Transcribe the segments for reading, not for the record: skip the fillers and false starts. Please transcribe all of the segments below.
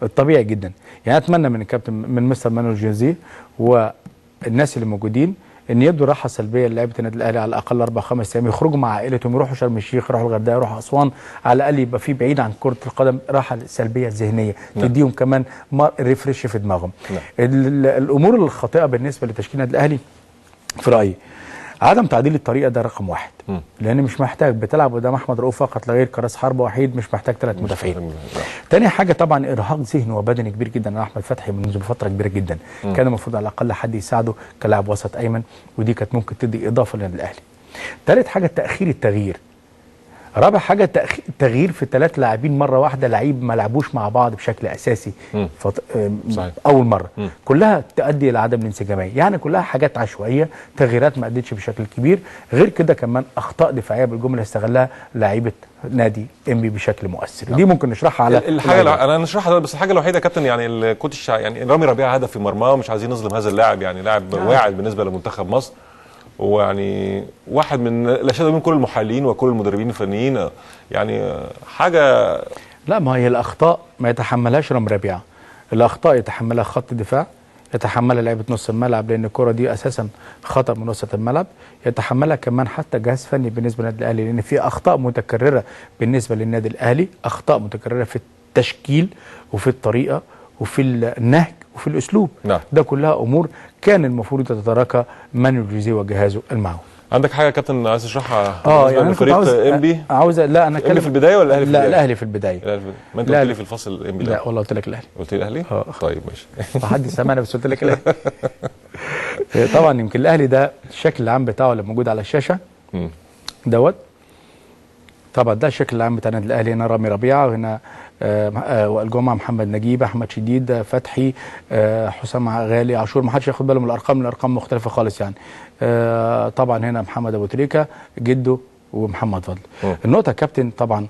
الطبيعي جدا. يعني اتمنى من الكابتن، من مستر مانويل جوزيه والناس اللي موجودين، ان يدوا راحة سلبية للاعيبه النادي الاهلي على الاقل 4 5 ايام، يخرجوا مع عائلتهم، يروحوا شرم الشيخ، يروحوا الغردقه، يروحوا اسوان، على الاقل يبقى في بعيد عن كره القدم راحة سلبية ذهنية تديهم كمان refresh في دماغهم. الامور الخاطئة بالنسبة لتشكيل النادي الاهلي في رايي عدم تعديل الطريقه، ده رقم واحد، لان مش محتاج، بتلعب قدام احمد رؤوف فقط لا غير كراس حربه وحيد، مش محتاج ثلاث مدافعين. تاني حاجة طبعا ارهاق ذهني وبدني كبير جدا على احمد فتحي منذ فترة كبيرة جدا، كان المفروض على الاقل حد يساعده كلاعب وسط ايمن، ودي كانت ممكن تدي اضافه للنادي الاهلي. تالت حاجة تاخير التغيير. رابع حاجة تغيير في ثلاث لاعبين مرة واحده، لعيب ما لعبوش مع بعض بشكل اساسي اول مرة. كلها تؤدي الى عدم الانسجاميه، يعني كلها حاجات عشوائية، تغييرات ما ادتش بشكل كبير. غير كده كمان اخطاء دفاعية بالجملة استغلها لعيبة نادي انبي بشكل مؤثر. دي ممكن نشرحها على الحاجة، انا نشرحها، بس الحاجة الوحيدة يا كابتن يعني الكوتش يعني رامي ربيعة هدف في مرماه، مش عايزين نظلم هذا اللاعب، يعني لاعب واعد بالنسبة لمنتخب مصر، ويعني واحد من لا شهادة من كل المحللين وكل المدربين الفنيين، يعني حاجة. لا، ما هي الاخطاء ما يتحملهاش رامي ربيعة، الاخطاء يتحملها خط الدفاع، يتحملها لعيبة نص الملعب، لان الكره دي اساسا خطا من وسط الملعب، يتحملها كمان حتى جهاز فني بالنسبة للنادي الاهلي، لان في اخطاء متكررة بالنسبة للنادي الاهلي، اخطاء متكررة في التشكيل وفي الطريقة وفي النهج وفي الاسلوب. ده كلها امور كان المفروض تتداركها مانويل جوزيه وجهازه المعاون. عندك حاجة يا كابتن عايز تشرحها؟ يعني فريق انبي عاوز، لا انا اتكلم في البداية ولا الاهلي في البداية؟ لا الاهلي في البداية. ما انت قلت لي في الفصل انبي. لا والله قلت لك الاهلي. قلت لي الاهلي؟ طيب ماشي. حد سمعنا بس قلت لك الاهلي. طبعا يمكن الاهلي ده الشكل العام بتاعه اللي موجود على الشاشة دوت. طبعا ده الشكل العام بتاع النادي الاهلي، هنا رامي ربيعة، وهنا وائل جمعه، محمد نجيب، احمد شديد، فتحي، حسام غالي، عاشور. ما حدش ياخد باله من الارقام، الارقام مختلفة خالص يعني. طبعا هنا محمد ابو تريكه، جده، ومحمد فضل. النقطة يا كابتن طبعا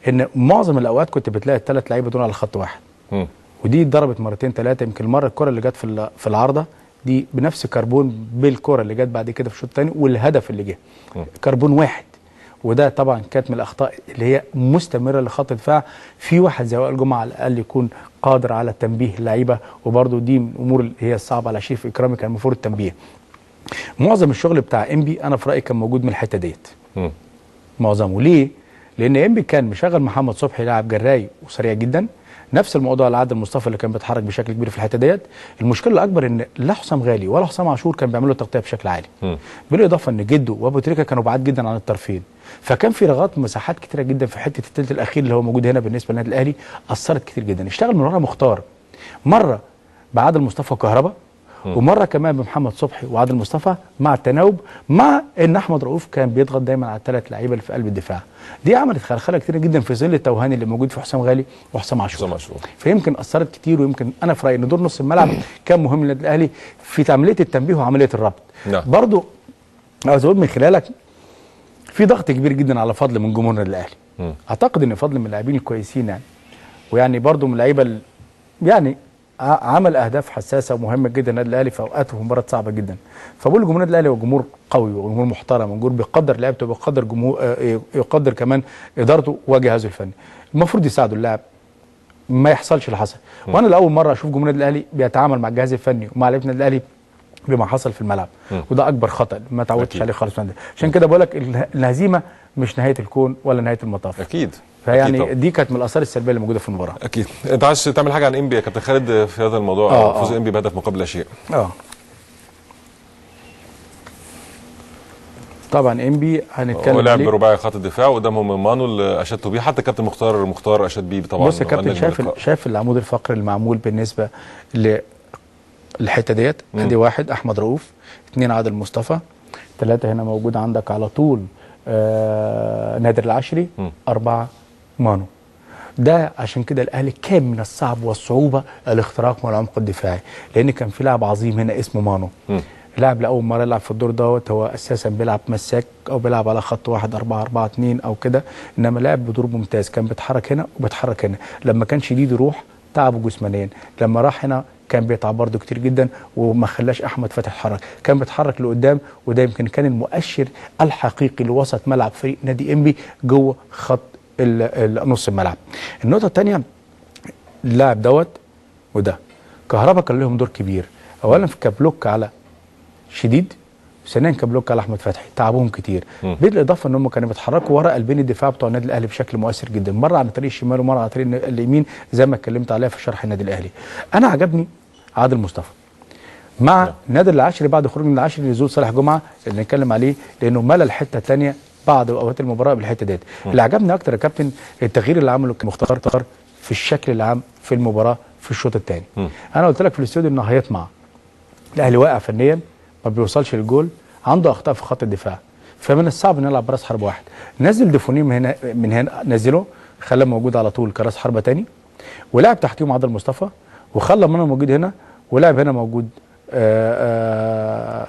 ان معظم الاوقات كنت بتلاقي الثلاث لعيبة دول على خط واحد، ودي اتضربت مرتين ثلاثة. يمكن المرة الكره اللي جت في العارضة دي بنفس كربون بالكرة اللي جت بعد كده في الشوط الثاني والهدف اللي جه كربون واحد، وده طبعا كانت من الاخطاء اللي هي مستمرة لخط الدفاع. في واحد زي وائل جمعه على الاقل يكون قادر على تنبيه اللعيبة، وبرده دي من الامور اللي هي الصعبة على شريف اكرامي، كان المفروض التنبيه. معظم الشغل بتاع انبي انا في رايي كان موجود من الحتة ديت معظمه. ليه؟ لان انبي كان مشغل محمد صبحي لاعب جراي وسريع جدا، نفس الموضوع لعادل مصطفى اللي كان بيتحرك بشكل كبير في الحتة ديت. المشكلة الاكبر ان لا حسام غالي ولا حسام عاشور كان بيعملوا تغطيه بشكل عالي، بالاضافة ان جده وابو تريكه كانوا بعاد جدا عن الطرفين، فكان في رغات مساحات كتيرة جدا في حتة الثلث الاخير اللي هو موجود هنا بالنسبة للنادي الاهلي، اثرت كتير جدا. اشتغل من ورا مختار مرة بعادل مصطفى وكهربا، ومرة كمان بمحمد صبحي وعادل مصطفى مع التناوب، مع ان احمد رؤوف كان بيضغط دايما على الثلاث لعيبة اللي في قلب الدفاع. دي عملت خلخله كتير جدا في ظل التوهان اللي موجود في حسام غالي وحسام عاشور، فيمكن اثرت كتير. ويمكن انا في رايي ان دور نص الملعب كان مهم للنادي الاهلي في عملية التنبيه وعملية الربط. برضو عاوز اقول من خلالك في ضغط كبير جدا على فضل من جمهور النادي الاهلي. اعتقد ان فضل من اللاعبين الكويسين يعني، ويعني برضو من اللعيبة يعني عمل اهداف حساسة ومهمة جدا النادي الاهلي في اوقات وفي مباريات صعبة جدا. فبقول جمهور النادي الاهلي هو جمهور قوي وجمهور محترم وجمهور بيقدر لعبته وبيقدر جمهور، يقدر كمان ادارته وجهازه الفني. المفروض يساعدوا اللاعب ما يحصلش اللي حصل. وانا لاول مرة اشوف جمهور النادي الاهلي بيتعامل مع الجهاز الفني ومع لعيبة النادي الاهلي بما حصل في الملعب، وده اكبر خطا ما تعودتش عليه خالص. عشان كده بقول لك الهزيمة مش نهاية الكون ولا نهاية المطاف. اكيد. فيعني دي كانت من الاثار السلبية اللي موجودة في المباراة. اكيد. انت عايز تعمل حاجة عن انبي يا كابتن خالد في هذا الموضوع؟ فوز انبي بهدف مقابل لا شيء. طبعا انبي هنتكلم، ولعب برباعي خط الدفاع وقدامهم مانو اللي اشدتوا بيه، حتى كابتن مختار اشاد بيه طبعا. بص يا كابتن، شايف العمود الفقري المعمول بالنسبة للحتة ديت، ادي واحد احمد رؤوف، اثنين عادل مصطفى، ثلاثة هنا موجود عندك على طول نادر العشري، أربعة مانو. ده عشان كده الاهلي كان من الصعب والصعوبة الاختراق من العمق الدفاعي، لان كان في لاعب عظيم هنا اسمه مانو. لاعب لاول مرة يلعب في الدور دوت، هو اساسا بيلعب مساك او بيلعب على خط 1 4 4 2 او كده، انما لاعب بدور ممتاز، كان بيتحرك هنا وبيتحرك هنا. لما كان شديد يروح تعبه جسمانيا، لما راح هنا كان بيتعب برضه كتير جدا وما خلاش احمد فتحي يتحرك، كان بيتحرك لقدام، وده يمكن كان المؤشر الحقيقي لوسط ملعب فريق نادي انبي جوه خط نص الملعب. النقطة الثانية اللاعب دوت وده كهربا كان لهم دور كبير، اولا في ك block على شديد، ثانيا ك block على احمد فتحي، تعبوهم كتير. بالاضافة ان هم كانوا بيتحركوا ورا قلبين الدفاع بتوع النادي الاهلي بشكل مؤثر جدا، مرة على طريق الشمال ومرة على طريق اليمين زي ما اتكلمت عليها في شرح النادي الاهلي. انا عجبني عادل مصطفى مع نادر العشري بعد خروج من العشري نزول صالح جمعه اللي نتكلم عليه، لانه ملى الحتة الثانية بعد اوقات المباراة بالحتة ديت. اللي عجبني اكتر يا كابتن التغيير اللي عمله مختار في الشكل العام في المباراة في الشوط الثاني. انا قلت لك في الاستوديو انه هيطمع، الاهلي واقع فنيا، ما بيوصلش للجول، عنده اخطاء في خط الدفاع، فمن الصعب ان نلعب براس حرب واحد. نزل ديفوني من هنا نزله، خلاه موجود على طول كراس حربه ثاني، ولعب تحتيهم عادل مصطفى، وخلى منه موجود هنا، ولعب هنا موجود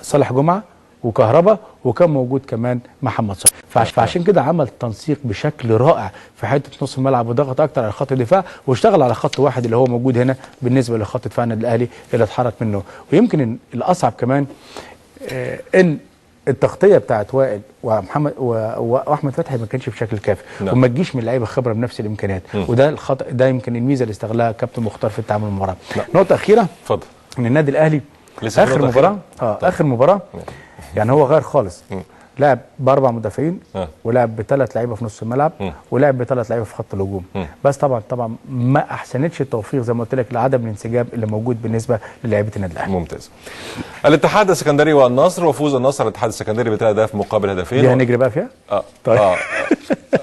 صالح جمعه وكهربا، وكان موجود كمان محمد صلاح. فعشان كده عمل تنسيق بشكل رائع في حتة نص الملعب، وضغط اكتر على خط الدفاع، واشتغل على خط واحد اللي هو موجود هنا بالنسبة لخط دفاع النادي الاهلي اللي اتحرك منه. ويمكن الاصعب كمان ان التغطية بتاعت وائل ومحمد واحمد فتحي ما كانش بشكل كافي. وما تجيش من لعيبة خبره بنفس الامكانيات. وده الخطا، ده يمكن الميزة اللي استغلها كابتن مختار في التعامل مع المباراة. نقطة اخيرة، اتفضل. ان النادي الاهلي اخر مباراة اخر مباراة يعني هو غير خالص، لعب باربع مدافعين ولعب بثلاث لعيبة في نص الملعب ولعب بثلاث لعيبة في خط الهجوم. بس طبعا ما احسنتش التوفيق زي ما قلت لك لعدم الانسجام اللي موجود بالنسبة للاعيبه النادي الاهلي. ممتاز. الاتحاد السكندري والنصر، وفوز النصر على الاتحاد السكندري بثلاث اهداف مقابل هدفين. دي هنجري بقى فيها؟ طيب.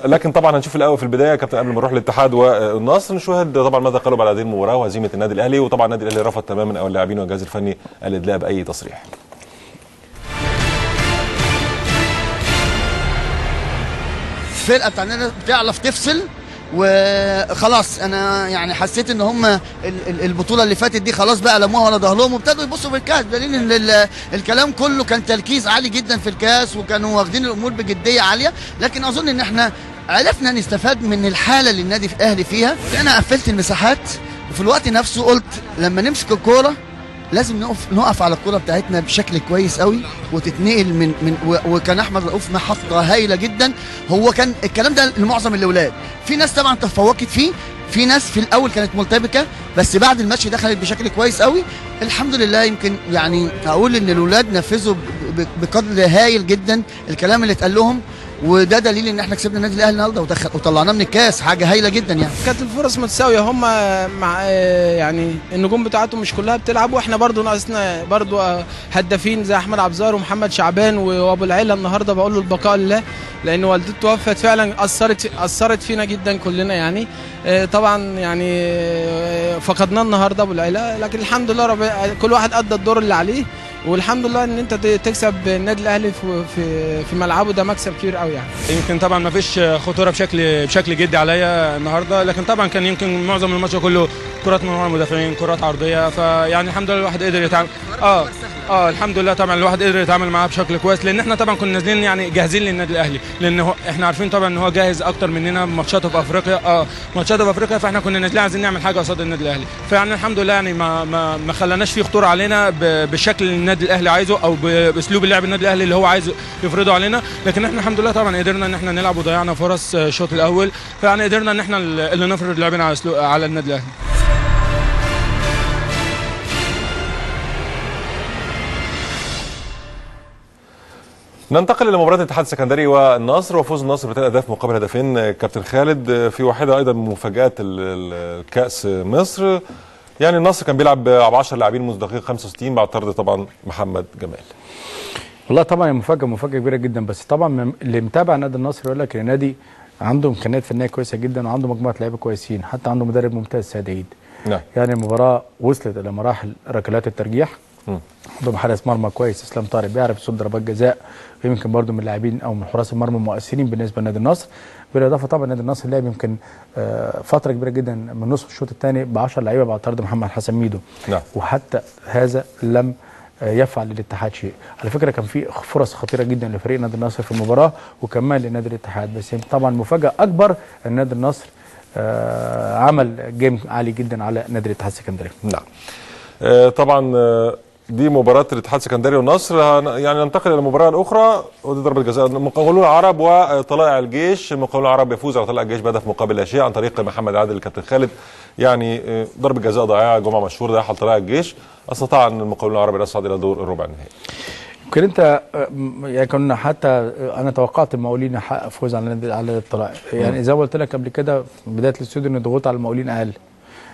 لكن طبعا هنشوف الاول في البداية كابتن قبل ما نروح للاتحاد والنصر نشاهد طبعا ماذا قالوا بعد هذه المباراة وهزيمة النادي الاهلي. وطبعا النادي الاهلي رفض تماما او اللاعبين والجهاز الفني الادلاء باي تصريح. الفرقة بتاعتنا بتعرف تفصل وخلاص. انا يعني حسيت ان هم البطولة اللي فاتت دي خلاص بقى لموها على ظهرهم وابتدوا يبصوا في الكاس، دليل ان الكلام كله كان تركيز عالي جدا في الكاس وكانوا واخدين الامور بجدية عالية. لكن اظن ان احنا عرفنا نستفاد من الحالة اللي النادي الاهلي فيها. انا قفلت المساحات وفي الوقت نفسه قلت لما نمسك الكورة لازم نقف على الكورة بتاعتنا بشكل كويس قوي وتتنقل من وكان احمد رؤوف محطة هايلة جدا. هو كان الكلام ده لمعظم الاولاد، في ناس طبعا تفوقت فيه، في ناس في الاول كانت مرتبكه بس بعد الماتش دخلت بشكل كويس قوي الحمد لله. يمكن يعني اقول ان الاولاد نفذوا بقدر هايل جدا الكلام اللي اتقال لهم، وده دليل ان احنا كسبنا النادي الاهلي النهارده وطلعناه من الكاس، حاجة هايلة جدا يعني. كانت الفرص متساوية، هم مع يعني النجوم بتاعتهم مش كلها بتلعب، واحنا برضو ناقصنا برضو هدافين زي احمد عبزار ومحمد شعبان وابو العيلة. النهارده بقول له البقاء لله لان والدته توفت، فعلا اثرت فينا جدا كلنا يعني. طبعا يعني فقدناه النهارده ابو العيلة، لكن الحمد لله رب كل واحد ادى الدور اللي عليه، والحمد لله ان انت تكسب النادي الاهلي في في ملعبه ده مكسب كبير قوي يعني. يمكن طبعا ما فيش خطورة بشكل جدي عليا النهارده، لكن طبعا كان يمكن معظم الماتش كله كرات من ورا المدافعين، كرات عرضية، فيعني الحمد لله الواحد قدر يتعامل. الحمد لله طبعا الواحد قدر يتعامل معاه بشكل كويس، لان احنا طبعا كنا نازلين يعني جاهزين للنادي الاهلي، لان هو احنا عارفين طبعا ان هو جاهز اكتر مننا ماتشاته في افريقيا، ماتشاته في افريقيا، فاحنا كنا نازلين عايزين نعمل حاجة قصاد النادي الاهلي، فيعني الحمد لله يعني ما خلاناش في خطورة علينا بالشكل اللي النادي الاهلي عايزه او باسلوب اللعب النادي الاهلي اللي هو عايز يفرضه علينا، لكن احنا الحمد لله طبعا قدرنا ان احنا نلعب وضيعنا فرص الشوط الاول، فيعني قدرنا ان احنا اللي نفرض لعبنا على النادي الاهلي. ننتقل الى مباراة الاتحاد السكندري والنصر، وفوز النصر بثلاث اهداف مقابل هدفين. كابتن خالد، في واحدة ايضا من مفاجات الكاس مصر، يعني النصر كان بيلعب ب 10 لاعبين منذ دقيقة 65 بعد طرد طبعا محمد جمال. والله طبعا مفاجاة كبيرة جدا، بس طبعا اللي متابع نادي النصر يقول لك ان النادي عنده امكانيات فنية كويسة جدا وعنده مجموعة لعيبة كويسين، حتى عنده مدرب ممتاز سيد عيد. نعم. يعني المباراة وصلت الى مراحل ركلات الترجيح. عندهم حارس مرمى كويس اسلام طارق بيعرف يصد ضربات جزاء، ويمكن برده من اللاعبين او من حراس المرمى المؤثرين بالنسبة لنادي النصر. بالاضافة طبعا نادي النصر لعب يمكن فترة كبيرة جدا من نصف الشوط الثاني ب 10 لعيبة بعد طرد محمد حسن ميدو. نعم. وحتى هذا لم يفعل للاتحاد شيء. على فكرة كان في فرص خطيرة جدا لفريق نادي النصر في المباراة وكمان لنادي الاتحاد، بس طبعا مفاجاة اكبر ان نادي النصر عمل game عالي جدا على نادي الاتحاد السكندري. نعم. طبعا دي مباراة الاتحاد السكندري والنصر. يعني ننتقل الى المباراة الاخرى، ودي ضربه جزاء المقاولون العرب وطلائع الجيش. المقاولون العرب يفوز على طلائع الجيش بهدف مقابل لا شيء عن طريق محمد عادل الكابتن خالد. يعني ضربه جزاء ضائعة، جمعه مشهور ضيعها طلائع الجيش، استطاع ان المقاولون العرب ان يصعد الى دور الربع النهائي. يمكن انت يعني كنا حتى انا توقعت المقاولين يحقق فوز على الطلائع، يعني زي ما قلت لك قبل كده في بداية الاستوديو ان الضغوط على المقاولين اقل.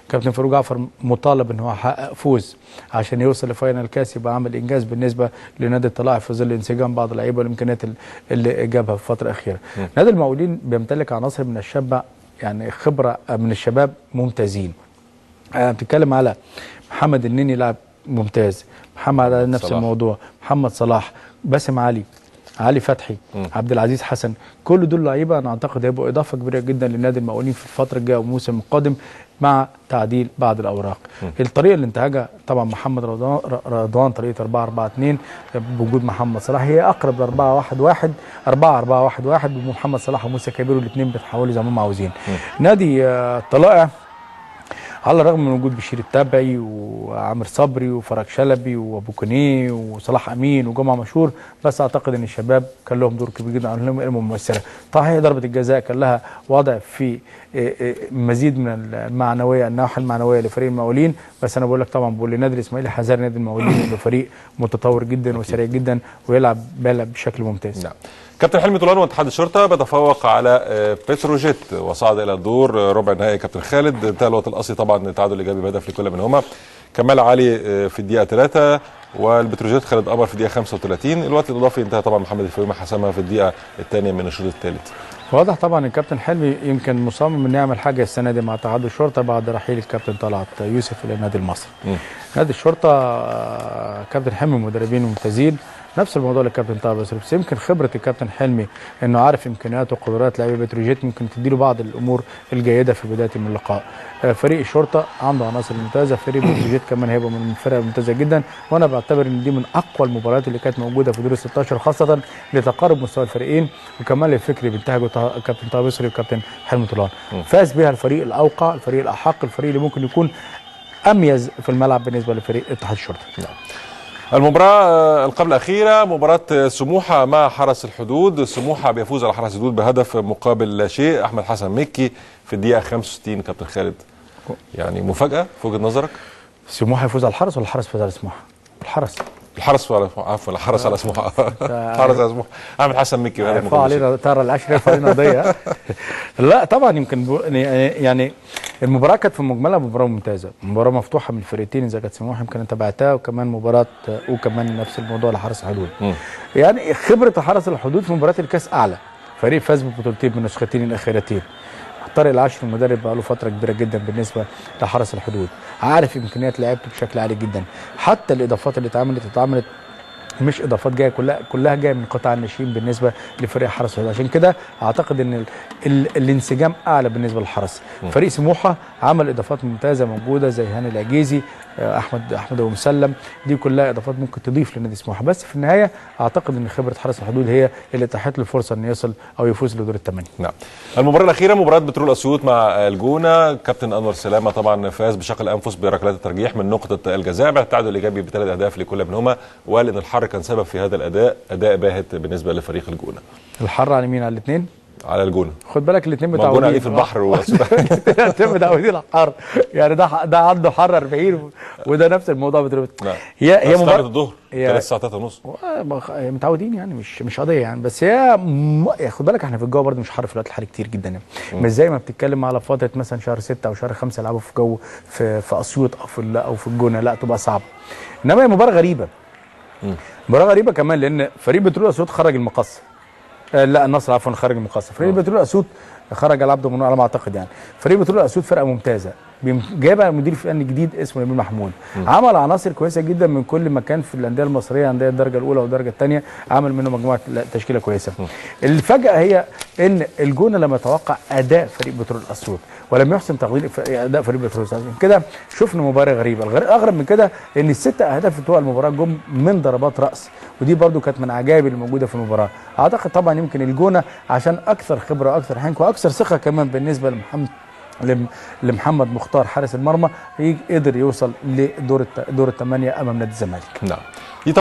كابتن فاروق جعفر مطالب ان هو يحقق فوز عشان يوصل ل final كاس، يبقى عمل انجاز بالنسبة لنادي الطلائع في ظل انسجام بعض اللعيبة والامكانيات اللي جابها في الفترة الاخيرة. نادي المقاولين بيمتلك عناصر من الشابة، يعني خبره من الشباب ممتازين. بتتكلم على محمد النني لاعب ممتاز، محمد على نفس صلاح. الموضوع محمد صلاح، باسم علي، علي فتحي، عبد العزيز حسن، كل دول لعيبة انا اعتقد هيبقوا اضافه كبيرة جدا لنادي المقاولين في الفترة الجاية والموسم القادم مع تعديل بعض الاوراق. الطريقة اللي انتهجها طبعا محمد رضوان طريقه 4-4-2 بوجود محمد صلاح، هي اقرب ل 4-1-1 4-4-1-1 بمحمد صلاح وموسى كبير، والاثنين بيتحولوا زي ما هم عاوزين. نادي الطلائع على الرغم من وجود بشير التبعي وعامر صبري وفرج شلبي وابو كونية وصلاح امين وجمعه مشهور، بس اعتقد ان الشباب كان لهم دور كبير جدا، لهم قيمة مؤثرة. صحيح ضربه الجزاء كان لها وضع في مزيد من المعنوية، الناحية المعنوية لفريق المقاولين، بس انا بقول لك طبعا بقول لنادي الاسماعيلي حذر نادي المقاولين انه فريق متطور جدا وسريع جدا ويلعب بشكل ممتاز. نعم. كابتن حلمي طولان واتحاد الشرطة بيتفوق على بتروجيت وصعد الى الدور ربع النهائي. كابتن خالد انتهى الوقت الاصلي طبعا تعادل ايجابي بهدف لكل منهما. كمال علي في الدقيقة 3 والبتروجيت خالد قمر في الدقيقة 35. الوقت الاضافي انتهى طبعا محمد الفيومي حسمها في الدقيقة الثانية من الشوط الثالث. واضح طبعا الكابتن حلمي يمكن مصمم انه يعمل حاجة السنة دي مع اتحاد الشرطة بعد رحيل الكابتن طلعت يوسف الى النادي المصري. نادي الشرطة كابتن حلمي مدربين ممتازين، نفس الموضوع للكابتن طه بس يمكن خبره الكابتن حلمي انه عارف امكانيات وقدرات لعيبة بتروجيت ممكن تديله بعض الامور الجيدة في بداية من اللقاء. فريق الشرطة عنده عناصر ممتازة، فريق بتروجيت كمان هيبقى من الفرق الممتازة جدا، وانا بعتبر ان دي من اقوى المباريات اللي كانت موجودة في دور 16، خاصة لتقارب مستوى الفريقين وكمان الفكر اللي بينتهجه الكابتن طه بصري والكابتن حلمي طولان. فاز بها الفريق الاوقع، الفريق الاحق، الفريق اللي ممكن يكون اميز في الملعب بالنسبة لفريق اتحاد الشرطة. نعم. المباراة القبل الأخيرة مباراة سموحة مع حرس الحدود. سموحة بيفوز على حرس الحدود بهدف مقابل لا شيء، أحمد حسن مكي في الدقيقة 65. كابتن خالد، يعني مفاجأة في وجهة نظرك؟ سموحة يفوز على الحرس ولا الحرس يفوز على سموحة؟ الحرس. الحرس على عفوا الحرس على سموحة. الحرس على سموحة، أحمد حسن مكي بهدف مقابل لا شيء. علينا ترى العشرة يرفع علينا قضية. لا طبعا يمكن يعني المباراة كانت في مجملها مباراة ممتازة، مباراة مفتوحة من الفرقتين إذا كانت سموحة يمكن أنت بعتها، وكمان مباراة وكمان نفس الموضوع لحرس الحدود. يعني خبرة حرس الحدود في مباراة الكاس أعلى، فريق فاز ببطولتين من النسختين الأخيرتين. طارق العشر المدرب بقى له فترة كبيرة جدا بالنسبة لحرس الحدود، عارف إمكانيات لعيبته بشكل عالي جدا، حتى الإضافات اللي اتعملت مش اضافات جاية كلها جاية من قطاع الناشئين بالنسبة لفريق حرس الحدود، عشان كده اعتقد ان الانسجام اعلى بالنسبة للحرس. فريق سموحه عمل اضافات ممتازة موجودة زي هاني العجيزي، احمد ابو مسلم، دي كلها اضافات ممكن تضيف لنادي سموحه، بس في النهاية اعتقد ان خبره حرس الحدود هي اللي اتاحت له الفرصة انه يصل او يفوز لدور الثمانية. نعم. المباراة الاخيرة مباراة بترول اسيوط مع الجونه. كابتن انور سلامه طبعا فاز بشق الانفس بركلات الترجيح من نقطة الجزاء بعد التعادل الايجابي بثلاث اهداف لكل منهما، وقال ان الحر كان سبب في هذا الاداء، اداء باهت بالنسبة لفريق الجونه. الحر على مين؟ على الاثنين؟ على الجونه. خد بالك الاثنين متعودين، الجونه عليه في البحر الاثنين متعودين على الحر، يعني ده عنده حر 40 وده نفس الموضوع بتروح. هي مباراة الظهر 3 الساعة 3:30 متعودين يعني، مش قضية يعني، بس هي خد بالك احنا في الجو برده مش حر في الوقت الحالي كتير جدا يعني. مش زي ما بتتكلم على فترة مثلا شهر 6 او شهر 5 يلعبوا في جو في اسيوط او في الجونه، لا تبقى صعبة. انما هي مباراة غريبة. مباراة غريبة كمان لأن فريق بترول أسيوط خرج المقصة. لا النصر عفوا خرج المقصة، فريق بترول أسيوط خرج على عبد المنعم على ما أعتقد يعني. فريق بترول أسيوط فرقة ممتازة، جايبه مدير فني جديد اسمه نبيل محمود، عمل عناصر كويسة جدا من كل مكان في الأندية المصرية، أندية الدرجة الأولى والدرجة الثانية، عمل منه مجموعة تشكيلة كويسة. الفجأة هي إن الجونة لم يتوقع أداء فريق بترول أسيوط ولم يحسن تقدير اداء فريق بترول أسيوط، كده شفنا مباراة غريبة. الاغرب من كده ان الست اهداف بتوع المباراة جم من ضربات راس، ودي برده كانت من عجائب اللي موجودة في المباراة. اعتقد طبعا يمكن الجونه عشان اكثر خبره، اكثر حنك، واكثر ثقة كمان بالنسبة لمحمد لمحمد مختار حارس المرمى، قدر يوصل لدور دور الثمانية امام نادي الزمالك. نعم.